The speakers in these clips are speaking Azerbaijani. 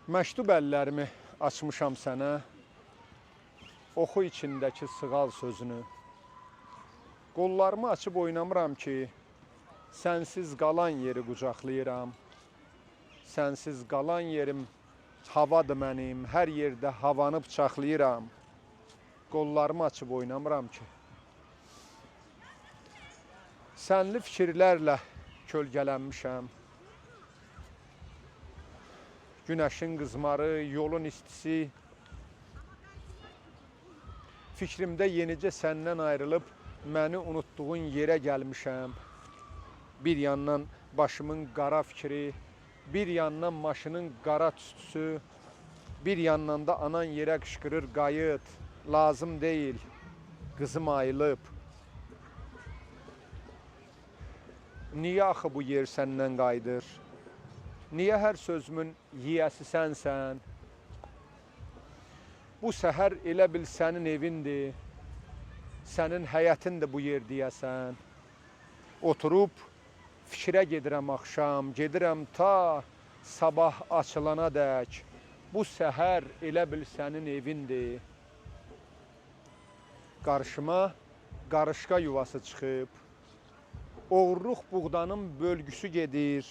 Məktub əllərimi açmışam sənə. Oxu içindəki sığal sözünü. Qollarımı açıb oynamıram ki, sənsiz qalan yeri qucaqlayıram. Sənsiz qalan yerim havadır mənim, hər yerdə havanı bıçaqlayıram. Qollarımı açıb oynamıram ki. Sənli fikirlərlə kölgələnmişəm. Günəşin qızmarı, yolun istisi. Fikrimdə yenicə səndən ayrılıb məni unutduğun yerə gəlmişəm. Bir yandan başımın qara fikri, bir yandan maşının qara tüstüsü, bir yandan da anan yerə qışqırır qayıt, lazım deyil, qızım ayılıb. Niyə axı bu yer səndən qayıdır? Niyə hər sözümün yiyəsi sənsən? Bu səhər elə bil sənin evindir, sənin həyətindir bu yer deyəsən. Oturub fikrə gedirəm axşam, gedirəm ta sabah açılana dək. Bu səhər elə bil sənin evindir. Qarşıma qarışqa yuvası çıxıb. Oğurluq buğdanın bölgüsü gedir.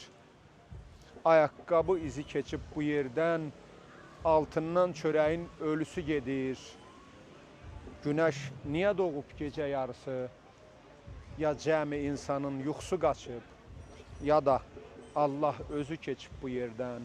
Ayaqqabı izi keçib bu yerdən, altından çörəyin ölüsü gedir. Günəş niyə doğub gecə yarısı? Ya cəmi insanın yuxusu qaçıb, ya da Allah özü keçib bu yerdən.